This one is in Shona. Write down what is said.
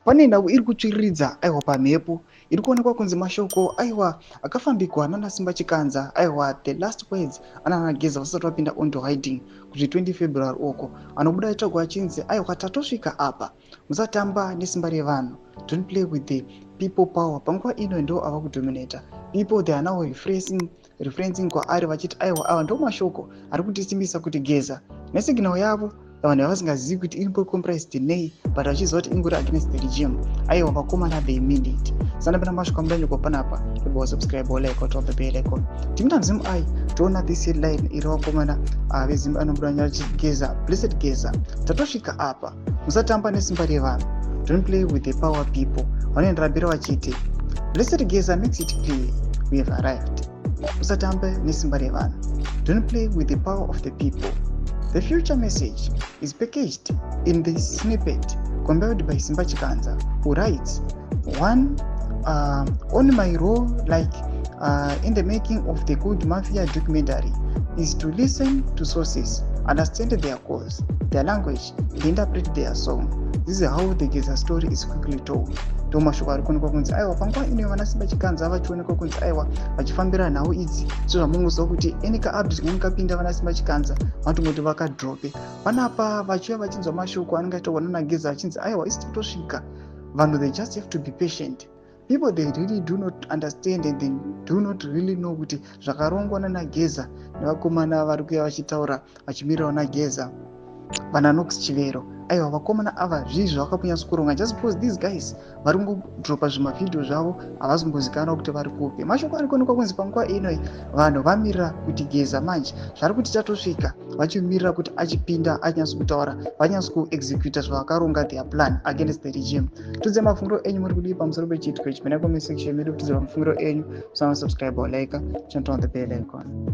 Pane nhau iri kutsviriridza, aiwa, pamhepo iri kuonekwa kunzi mashoko, aiwa, akafambigwa nana Simba Chikanza, aiwa, the last words anana Geza vasati vapinda onto hiding kuti 20 February uko anobuda aitsvagwa achinzi, aiwa, tatosvika apa, musatamba nesimba revanhu, don't play with the people power. Panguva ino ndo ava kudominata people. They are now referencing kwaari vachiti, aiwa, ava ndo mashoko ari kutisimbisa kuti Geza nesignal yavo, vanhu vavasingazivi kuti iripo comprised nei, but vachiziva kuti ingori against the regime. Aiwa, vakomana, they mean it. Sanapena mashoko amudanyikwa panapa, tobva wasubscribe, walike, waturn the bell icon. Timina muzimu ai toona this headline iri vakomana vezimba anobuda vachigeza Blessed Geza, tatosvika apa, musatamba nesimba revanhu, don't play with the power people. Vanoendera mberi vachiti, "Blessed Geza makes it clear we have arrived. Musatambe nesimba revanhu, don't play with the power of the people." The future message is packaged in the snippet compiled by Simba Chikanza, who writes, "One on my role like in the making of the Good Mafia documentary is to listen to sources, understand their cause, their language, and interpret their song. This is how the Geza story is quickly told." Ndo mashoko ari kuonekwa kunzi, aiwa, panguva ino vana Simba Chikanza vachionekwa kunzi, aiwa, vachifambira nhau idzi. Sezvamungoziva kuti any kaupdate kanenge kapinda, vana Simba Chikanza vanotongoti vakadrope panapa, vachiuya vachinzwa mashoko anenge aitaurwa nanaGeza achinzi, aiwa, isi tatosvika. Vanhu, they just have to be patient. People, they really do not understand and they do not really know kuti zvakarongwa nanaGeza nevakomana vari kuuya vachitaura vachimirirawo naGeza, vana Nox Chivero. Aiwa, vakomana ava zvii zvavakanyatso kuronga? Just because these guys vari kungodropa zvimavhidhiyo zvavo, havasi kumbozikanwa kuti vari kupi. Mashoko ari kuonekwa kunzi panguva inoi vanhu vamirira kuti Geza manje zvari kuti tatosvika, vachimirira kuti achipinda achinatso kutaura, vanyatso kuexecuta zvavakaronga, their plan against the regime. Tudze mafungiro enyu, muri kudii pamusoro pechiitiko ichi? Pena comment section medu kutidzira mafungiro enyu. Musana subscribe, like, turn on the bell icon.